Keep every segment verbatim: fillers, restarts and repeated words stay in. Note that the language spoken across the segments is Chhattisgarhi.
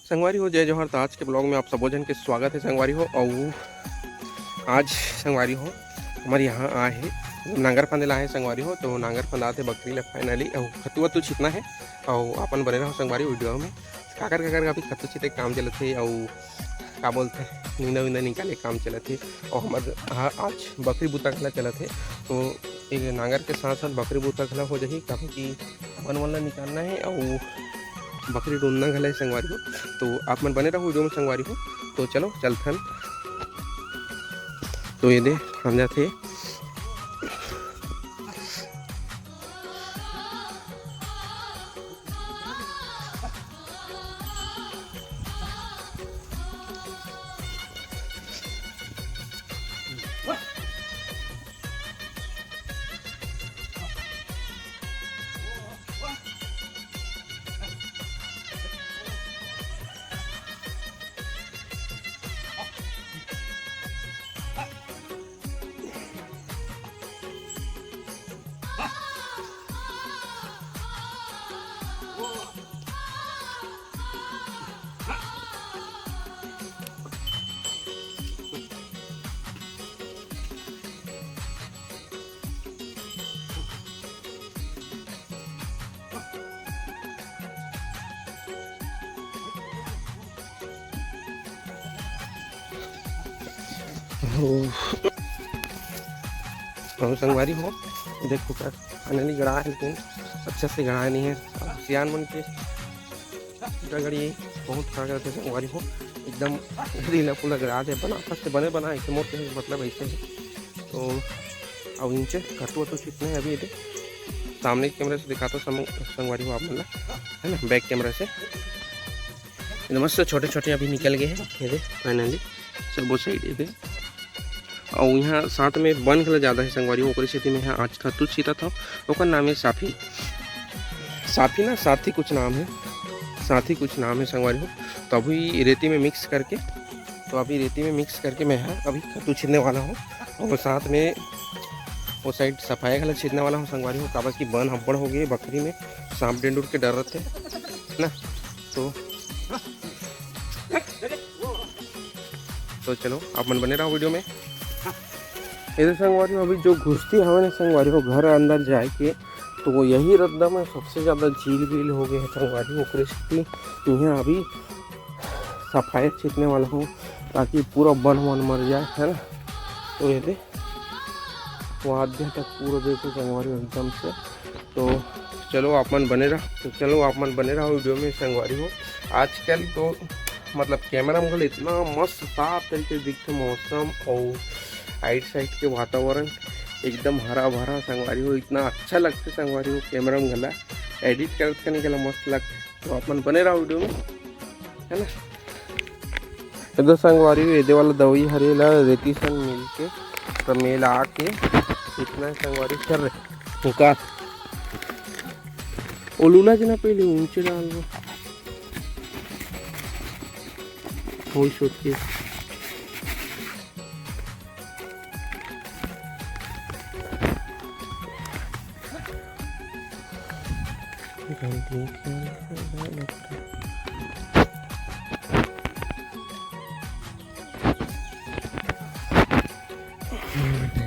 संगवारी हो, जय जोहार। तो आज के vlog में आप सबो झन के स्वागत है संगवारी हो। अउ आज संगवारी हो, हमर यहाँ आए हे, नांगर फांदे ला आए हे संगवारी हो। तो नांगर फंदात हे बकरी ला finally, अउ खतु वतु छितना है। अउ अपन बने रहो संगवारी video में। काकर काकर का भी खतु छिते काम चलत हे, अउ का बोलते हैं, निंदा विंदा निकाले काम चलत हे। अउ हमर, हाँ, आज बकरी बूता घला चलत हे। तो एक नांगर के साथ साथ बकरी बूता घला हो जाही, काबर कि बन वन ला निकालना है अउ बकरी ढूंढना घला है संगवारी हो। तो आप मन बने रहो video में संगवारी हो। तो चलो चलथन। तो ये दे, हम जाथे। अउ संगवारी हो, देखो का finally गड़ाए, लेकिन अच्छा से गड़ाए नहीं है। अब सियान मन के गड़गड़ी बहुत खा करते संगवारी हो, एकदम ढीला पूरा गड़ा दे। बना फस से बने बना, ऐसे मोर के मतलब ऐसे है। तो अब इनचे खतु वतु कितने हैं अभी, ये दे सामने कैमरा से दिखाता हूँ संग-, संगवारी हो आप मन ला, है ना, back camera से। ये मस्त छोटे छोटे अभी निकल गए हैं, ये दे finally सबो side ये दे। अउ यहाँ साथ में बन घला ज़्यादा है संगवारी हो, ओकरे सेती में यहाँ आज खतु छीता था। ओकर नाम है साफी, साफी ना साथी कुछ नाम है, साथी कुछ नाम है संगवारी हो। तो अभी रेती में mix करके, तो अभी रेती में mix करके मैं यहाँ अभी खतु छीतने वाला हूँ। और साथ में वो side सफाया घला छीतने वाला हूँ संगवारी हो, काबर कि बन अब्बड़ हो गए बकरी में, सांप डेंडूर के डर रहते ना। तो तो चलो, आप मन बने रहो video में। ये तो संगवारी हो, अभी जो घुसती हवे ना संगवारी हो, घर अंदर जाए के, तो वो यही रद्दा में सबसे ज़्यादा झील वील हो गए हैं संगवारी हो। ओकरे सेती यहाँ अभी सफाई छीतने वाला हूँ, ताकि पूरा बन वन मर जाए, है ना। तो ये दे, वो आध्या तक पूरा देखो संगवारी हो एकदम से। तो चलो आप मन बने रह, तो चलो आप मन बने रहो video में संगवारी हो। आजकल तो मतलब camera में घलो इतना मस्त साफ तरीके से दिखते मौसम और आइट साइड के वातावरण एकदम हरा भरा संगवारी हो, इतना अच्छा लगते संगवारी हो। Camera में घला edit करत करने के ला मस्त लगते। तो आप मन बने रहो video में, है ना। ये दे संगवारी हो, ये दे वाला दवाई हरे ला रेती सन मिल के, तो मिला के इतना संगवारी कर रहे। हुका। ओ लूला जी ना पहले ऊंचे डाल लो। वही सोच के।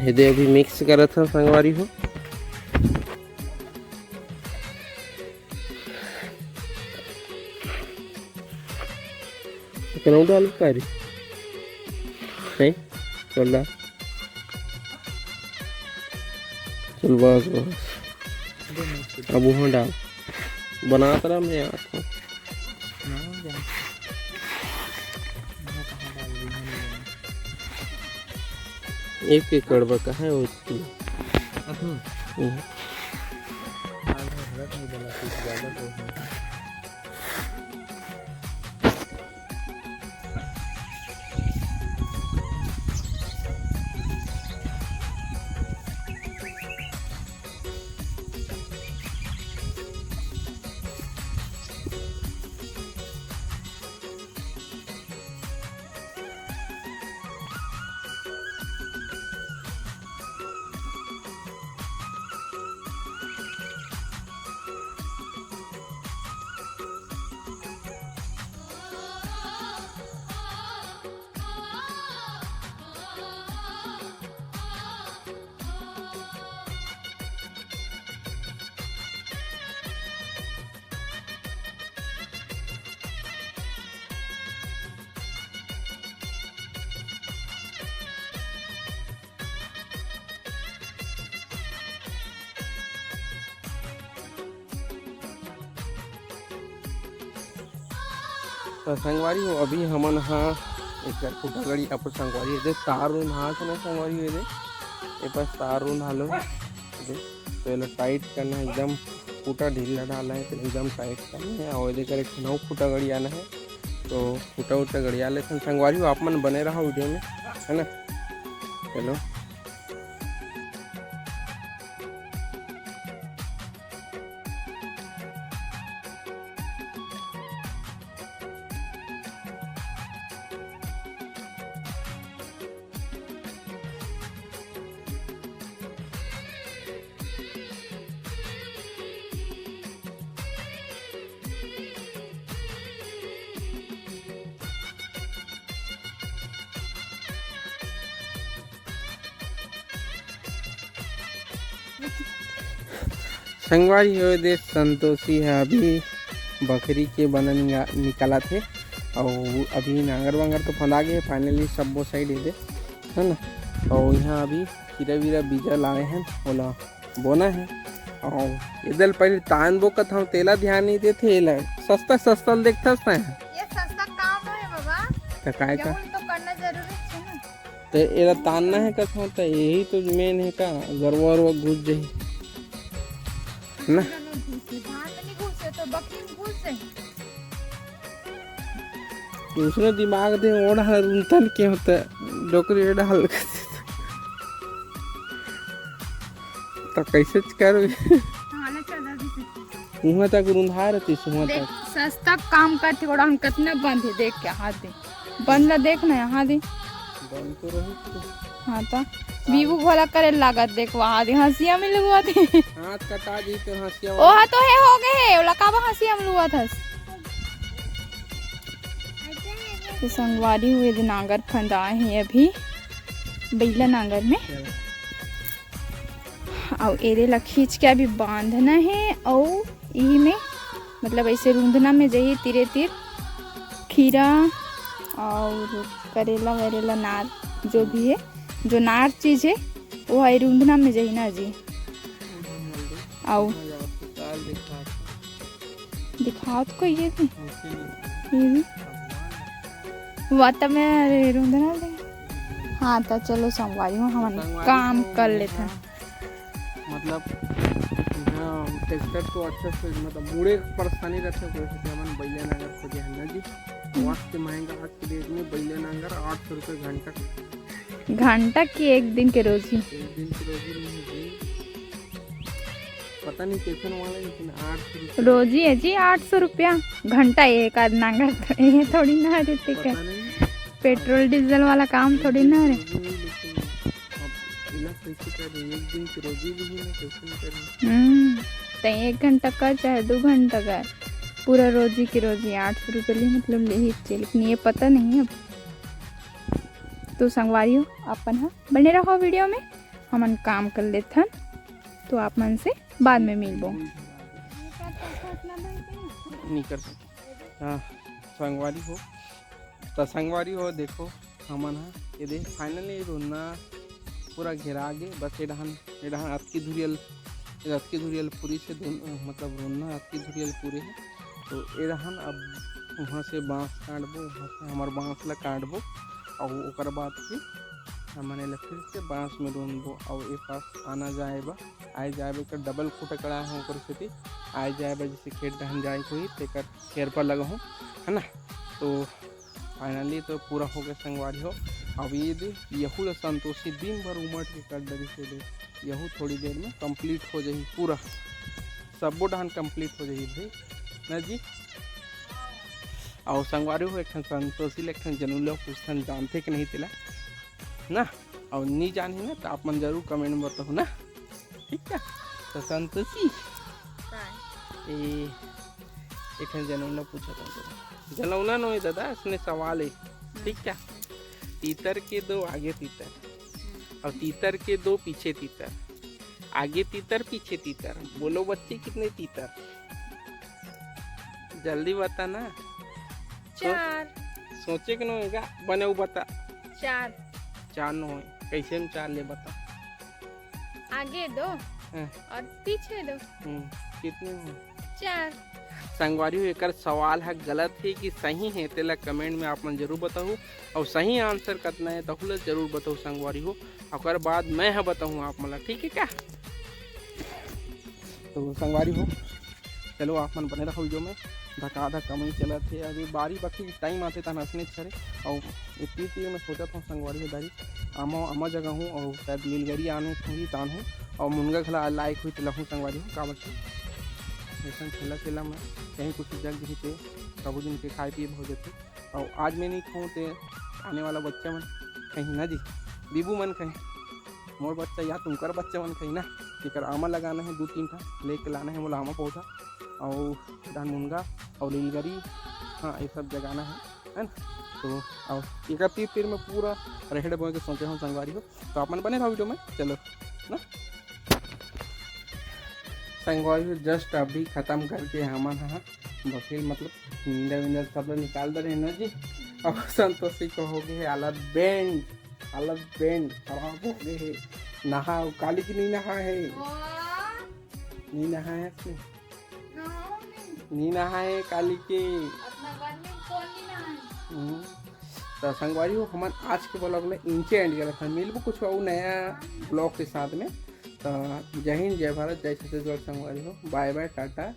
ये दे अभी mix करत हन संगवारी हो। इतना डाल का रे? नहीं, चल रहा। चल बस, बस। अब वहाँ डाल। बनात रहा मैं यार। एक एकड़ बा, कहाँ है वो इतनी? हम्म। तो संगवारी हो, अभी हमन हा एकर खूटा गड़ी अपन संगवारी हो, दे तार रुंधा के ना संगवारी हो, दे ए पास तार रुंधा लो, दे तो एला टाइट करना है, एकदम खूटा ढीला डाला है, तो एकदम टाइट करना है। और एकर एक ठन अउ खूटा गड़ियाना है, तो खूटा उटा गड़िया लेथन संगवारी हो, आप मन बने रहो वीडियो में, है ना। चलो। संगवारी हो, दे संतोषी ह अभी बकरी के बना निका-, निकालत हे, अउ अभी नांगर वांगर तो फंदा गे हे, finally सब्बो side ए दे, है ना। अउ यहाँ अभी खीरा वीरा बीजा लाए हैं, ओला बोना है। अउ एदल पहले तान बो कथौं, तेला ध्यान नहीं देथे, एला सस्ता सस्ता ल देखथस ना। ये सस्ता काम है बाबा, त काय का? जरूर तो करना जरूरी है ना। त एला तानना है कथौं, त यही तो main है का, गरवा वरवा घुस जाही ना। धान में नहीं घुसे तो बकरी में घुस जाही। दूसरा दिमाग दे, ओढ़ हल रुंतन के होता, डोकरी ओढ़ हल। त कैसे करू? हाँ, ना चल रहा है। उहाँ तक रुंधा रहती, उहाँ देख, तक। सस्ता काम करते, ओड़ा हम कितना बंद है, देख के हाथ दे। बंद ला देख ना, यहाँ दे। बंद तो रही थी। हाँ तो। बीबू भोला करे लागत, देख वहाँ दे, हंसिया में लुआ दे। हाथ कटा दी तो हंसिया वाला। ओहा तो है, हो गए है, ओला काबा हंसिया में लुआ था। तो संगवारी हो, एदे नांगर फंदा है अभी, बइला नांगर में। चलो। अउ एदे ला खींच के अभी बांधना है, अउ इही में मतलब ऐसे रूंधना में जही तीरे तीर खीरा और करेला वरेला नार जो भी है, जो नार चीज है वो है रूंधना में जही ना जी। अउ दिखावत को ये भी, ये भी। वाता में अरे रुंधना दे। हाँ, तो चलो संगवारी हो, हमन काम कर लेथन। मतलब यहाँ ट्रैक्टर तो अच्छा से, मतलब मुड़े के परेशानी रहथे, कोई से हमन बइला नांगर खोजे हन ना जी। आज के महंगा, आज के डेट में बइला नांगर आठ सौ रुपये घंटा। घंटा की एक दिन के रोजी। एक दिन के रोजी नहीं जी। पता नहीं कैसन वाला, लेकिन आठ सौ रुपया। रोजी है जी आठ सौ रुपया घंटा। एक आध नांगर तो ये थोड़ी ना रहते क्या? पता नहीं। पेट्रोल डीजल वाला काम थोड़ी ना रहे। रोजी नहीं, लेकिन अब इला कैसे कर रही? एक दिन की रोजी भी नहीं, कैसे नहीं कर रही? हम्म, तो एक घंटा का चाहे दो घंटा का, पूरा रोजी की रोजी आठ सौ रुपये ली, मतलब ले ही चाहिए, लेकिन ये पता नहीं अब। तो संगवारी हो, अपन हा बने रहो वीडियो में, हमन काम कर लेथन, तो आप मन से बाद में मिलबो। नहीं कर सकते। हाँ, संगवारी हो, त संगवारी हो, देखो, हमन हा ये देख, finally रोना पूरा घेरा गे। बस ये डहन, ये डहन अतकी धुरियल, ये अतकी धुरियल पूरी से दोन-, मतलब रोना अतकी धुरियल पूरे है। तो ये डहन अब वहाँ से बांस काटबो, वहाँ से हमार बांस ला काटबो, और ओकर बाद फिर हमन एला फिर से बांस में रोनबो, और ये पास आना जाए बा, आए जाए बा, एकर डबल खूटा कड़ा है, ओकर सेती आए जाए बा, जैसे खेत डहन जाए कोई, तेकर खेर पर लगहूँ, है ना। तो finally तो पूरा हो गया संगवारी हो। अब ये दे, यहू ला संतोषी दिन भर उमट के कर डरी से दे, यहू थोड़ी देर में complete हो जाही पूरा, सबो डहन complete हो जाही भाई, ना जी। और संगवारी हो, एक ठन संतोषी ले एक ठन जनउला पूछथन, जानथे कि नहीं तेला ना, और नहीं जानही ना, तो आप मन जरूर comment में बताओ ना, ठीक है। तो संतोषी, काय? ए, एक ठन जनउला पूछत हूँ, जनउला नोहे दादा, इसने सवाल है, ठीक है। तीतर के दो आगे तीतर, और तीतर के दो पीछे तीतर, आगे तीतर पीछे तीतर, बोलो बच्चे कितने तीतर? जल्दी बता ना। चार। सोचे के नोहे गा, बने वो बता। चार। चार नोहे, कैसे में चार ले बता? आगे दो हाँ। और पीछे दो। हम्म, कितने हो? चार। संगवारी हो, एकर सवाल ह गलत हे कि सही हे, तेला कमेंट में आप मन जरूर बताहू। अउ सही आंसर कतना हे, तहू ला जरूर बताहू संगवारी हो। ओकर बाद मैं ह बताहूँ आप मन ला, ठीक हे का? तो संगवारी हो, चलो आप मन बने रहो वीडियो में। धकाधक कमई चलत हे, अभी बारी बखरी टाइम आथे तहन असने छरे। अउ इतनी तीर मैं सोचत हूँ संगवारी हो दारी, आमा आमा जगह हूँ अउ शायद लीलगरी आने होही तान हूँ। अउ मुनगा घला लायक होही त लहूँ संगवारी हो, काबर कि अइसन खेला खेला में कहीं कुछ जग जही ते सबो दिन के खाए पिए हो जथे। अउ आज मैं नहीं खाऊँ ते आने वाला बच्चा मन कहीं ना जी, बीबू मन कहीं, मोर बच्चा या तुमकर बच्चा मन कहीं ना, एकर आमा लगाना हे, दू तीन ठा लेके लाना हे मोला आमा पौधा, अउ डान मुनगा अउ लीलगरी, हाँ ये सब जगाना हे, है ना? तो अउ एकर तीर तीर में पूरा रहेड़ बोए के सोचे हूँ संगवारी हो। तो आप मन बने रहो वीडियो में, चलो ना। संगवारी हो, जस्ट अभी खत्म करके हमन ह बफेल मतलब नींदा वींदा सब ल निकाल दे रहे ना जी। अब संतोषी को हो गए हे हालत बेंड, हालत बेंड खराब हो गए हे। नहा काली की नहीं नहा है, नहीं नहा है इसने, नहीं नहा है काली की। हम्म। तो संगवारी हो, हमन आज के ब्लॉग ले इंचे एंड करत हन। मिलबो कुछ अउ नया ब्लॉग के साथ में। तो जय हिंद, जय भारत, जय छत्तीसगढ़ संगवारी हो, बाय बाय, टाटा।